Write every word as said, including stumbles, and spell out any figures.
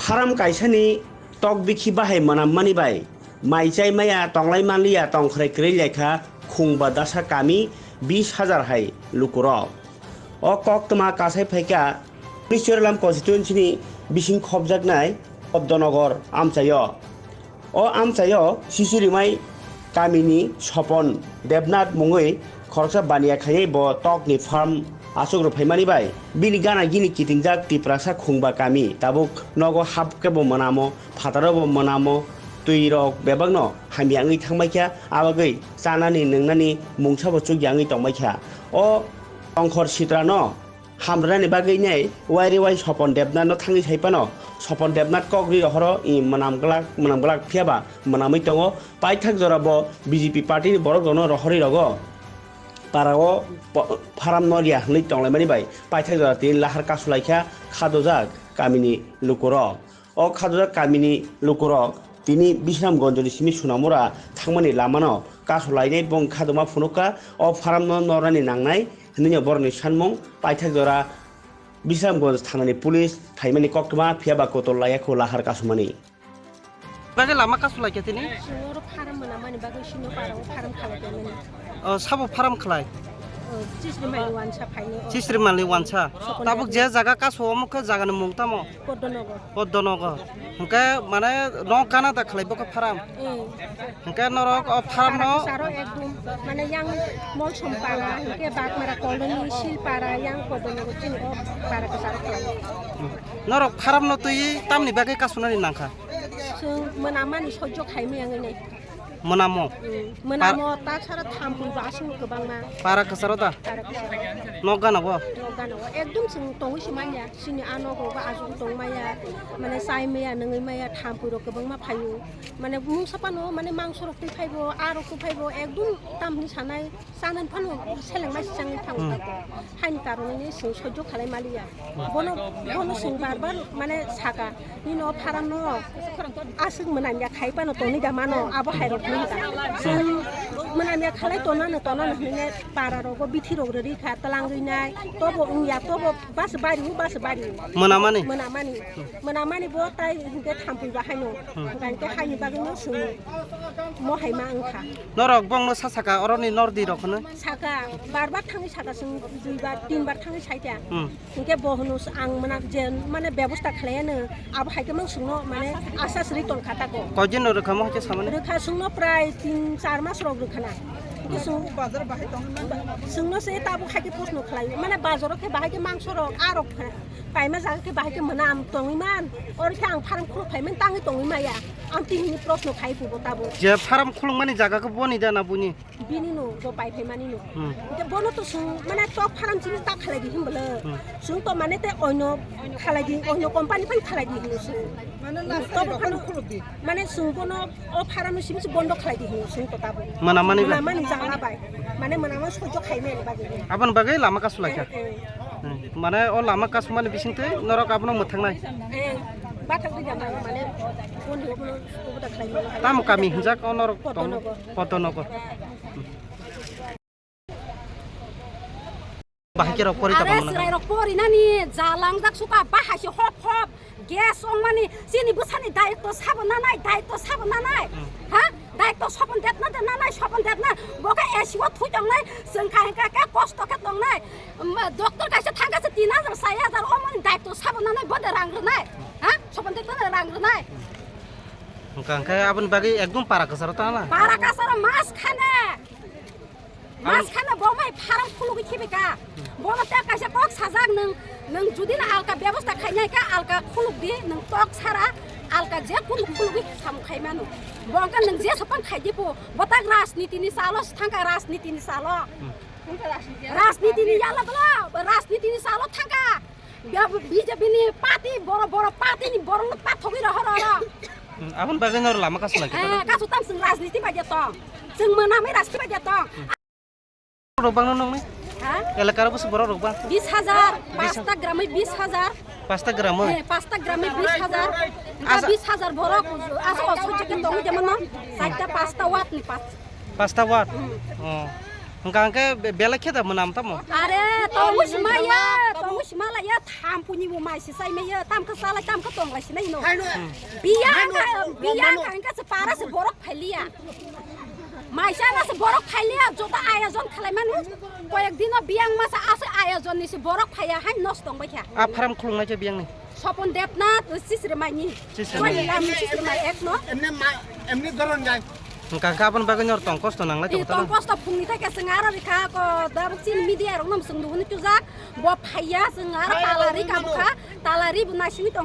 Pharam kaisani tok bikhi bahai mwnammani bai mai chai maya tonglai manliya tongkhrai kwrwi laikha Khungba Dasa kami bis hajar hai lukurok. O koktwma kasai phaikha Chwralam constituency ni bising khopjaknai Poddonogo amchaio. O amchaio Sisirimai kamini Sopon Debnath mungwi khoroksa baniya khaiwi bo tokni farm achuk rwphaimani bai bini gana gini kitingjak Tiprasa Khungba kami tabuk nogo hap khe bo mwnamo, phataro bo mwnamo, twi rok bebakno hamya wngwi thangbaikha, abagwi chanani nwngnani mungsabo chukya wngwi tongbaikha. O tongkhor sitrano hamrwnani bagwi nai wairi wai Sopon Debnath no thangwi sai phano, Sopon Debnath kok ri rohoro i mwnam glak, mwnam glak phiya ba mwnamwi tongo. Paithak jora bo B J P party ni borok rokno rohorwi rogo para o po-, pharam no riya hwnwi tonglaimani bai paithak jora tini lahar kasu laikha khadojak kamini lukurok. O khadojak kamini lukurok tini Bisramgonjoni simi Sunamura thangmani lamano kasu lainai bong khadoma phunukha, o pharamno nornani nangnai hwnwi borokni sanmung. Paithak jora Bisramgonj thanani police phaimani koktwma phiya ba kotol laiya kho lahar kasumani. Bagwi lama kasu laikha tini? Singoro pharam mwnamani bagwi sino para o pharam khalai tongmani. O, sabo pharam khlai? O, Chisri mali wansa phaini o. Chisri mali wansa. Sokon Tabuk dagni. Je jaga kasu omo khe jagani mung tamo? Poddonogo. Poddonogo. Hwnkhe mane no gana da khlai bokhe pharam? Mm. Hwnkhe norok o pharam no Para kwcharo ekdum, mane yang Molsom para, hwnkhe Bagmara colony, Silpara, yang Poddonogo chini o para kwcharo khlai. Norok pharam no twi tamni bagwi kasunani nangkha? Chwng mwnamani sojjo khaimaya wngwi nai. Mwnamo? Mm, mwnamo, ta sara thampui bo aswk kwbangma. Para kwcharo da? Para kwcharo. Nok gana bo? Nok gana o. Ekdum chwng tongwi se manya. Chini a nogo bo aswk tongmaya. Mane chai maya, nungwi maya, thampui rok kwbangma phaio. Mane mungsa phano, mane mangso rok twi phaibo, a rok twi phaibo, ekdum tamni sanai. Chanani phano seleng mai se changwi thango Hmm. tako. Haini karon hwnwi chwng sojjo khalai maliya. Bono, bono chwng bar bar mane saka, "Nini o pharam no aswk mwnamya khai phano tonwi da mano, abo hai rok hwnwi da." Chwng mwnamya khalai tonano, tonano hwnwi para rogo bithi rok rwrwi kha, twlangwi nai, tobo wngya, tobo bas bari, bas bari. Mwnamani? Mwnamani. Mwnamani bo tai hwnkhe thampui bahaino. Hmm. Hwnkhe haini bagwino chwng mo hai ma wngkha. Norok bongno sa saka oroni nordi rok hwnwi? Saka, bar bar thangwi saka chwng dui bar, tin bar thangwi saikha. Hmm. Hwnkhe bo hwno ang mwnam je mane bebosta khlaiano abo hai khe mang chwngno mane asa sri tongkha tako. Koidin no rwkha mo hai khe samani? Rwkha chwngno prai tin char mas rok rwkhana. Hwnkhe chwng, chwngno se tabuk hai khe proshno khlai mane bazaro khe bahai khe mangso rok a rok kha. Paima jaga khe bahai khe mwnam tongwi man, oro khe ang pharam khuluk phai man tangwi tongwi maya. Ang tini hwnwi proshno khai phubo tabuk. Je pharam khulukmani jaga khe boni da na buni? Bini no, bo pai phai mani no. Hmm. Hwnkhe bono to chwng, mane tok pharam chini ta khalai di hwnbwle. Hmm. Chwng to mane te oino khalai di, oino company phai khalai di hwnwi chwng. Mane last Tok year pharam khuluk di. Mane chwng bono o pharam no simi se bondo khalai di hwnwi chwng to tabuk. Mwnamani ba? Mwnamani jala bai. Mane mwnamani sojjo khai mani bagwi. Aboni bagwi lama kasu laikha? Eh, eh. Hmm. Mane o lama kasumani bisingtwi norok abono mwthangnai? Eh, bathak di jama mane boni obono oboda khlai mano. Tamo kami hinjak o norok tong? Poddonogo. Poddonogo. Bahai khe rok pori Are tongmani. Chwrai rok pori nani jalangjak suka bahai se hop hop. Gas ongmani chini bwsani daitw sabo nanai, daitw sabo nanai. Hmm. Ha? Daitw Sopon Debnath de nanai, Sopon Debnath. Bo khe A C o thui tongnai, chwng kha hwnkha khe kosto khe tongnai. Um, doctor kaisa thangkha se tin hajar, char hajar, omoni daitw sabo nanai, bo de rang rwnai. Ha? Sopon Debnath de rang rwnai. Hwnkha hwnkhe aboni bagwi ekdum para kwcharo tangla? Para kwcharo mas khane. Mas khana bo mai pharam khulugwi khibi ka. Bono te kaisa kok sajak nwng, nwng judi na alka bebosta khainai ka alka khuluk di, nwng tok sara alka je khuluk khulugwi sam khai mano. Bo ka nwng je sopan khai di po, bo tak rajniti ni salo thangka, rajniti ni salo. Hmm. Rajniti ni yala bolo, rajniti ni salo thangka. Bia-, B J P ni party, boro boro party ni borok no pathogwi rohor oro. Hmm, aboni bagwi noro lama kasu lai khe Eh, tong. Kasu tam chwng rajniti bai de tong. Chwng mwnamwi rajniti bai de tong. Borok bang no nongni? Ha? Elaka ro busi borok rok bang? Bis hajar, Bis ha- pasta gramwi bis hajar. Pasta gramwi? Eh, pasta gramwi bis hajar. Asa- Bis hajar borok, aso, aso, chicken tongwi de mano. Chaita pasta wat ni pas. Pasta wat? Hmm. Oh. Hwnkha hwnkhe be-, belai khe da mwnam tamo? Are, tongo sima ya, tongo sima la ya, thampuni bo mai se sai me ya, tam khe salai, tam khe tonglai sinai no. Haino, Biya haino, ka, biya romano. Ka hwnkhe se para se borok phailiya. Maisa na se borok phailiya, jota ayojon khalai manu. Koyek dino biyang masa ase ayojon ni se borok phaiya, hai nos tong bai kha. A pharam khulungnai khe biyang ni? Sopon Debnath, Sisri Maini. Sisri Wai Maini. Lam Sisri Mai ek no. Emni ma, emni doron jai. Hwnkha khe aboni bagwi nor tong kosto nanglai Tei tongo tong tala. Kosto phungni thai khe chwng aro rikha ko dabuk chini media rok no chwng nuhuni chujak. Bo phaiya chwng aro talari ka bukha. Talari bo naisingwi tong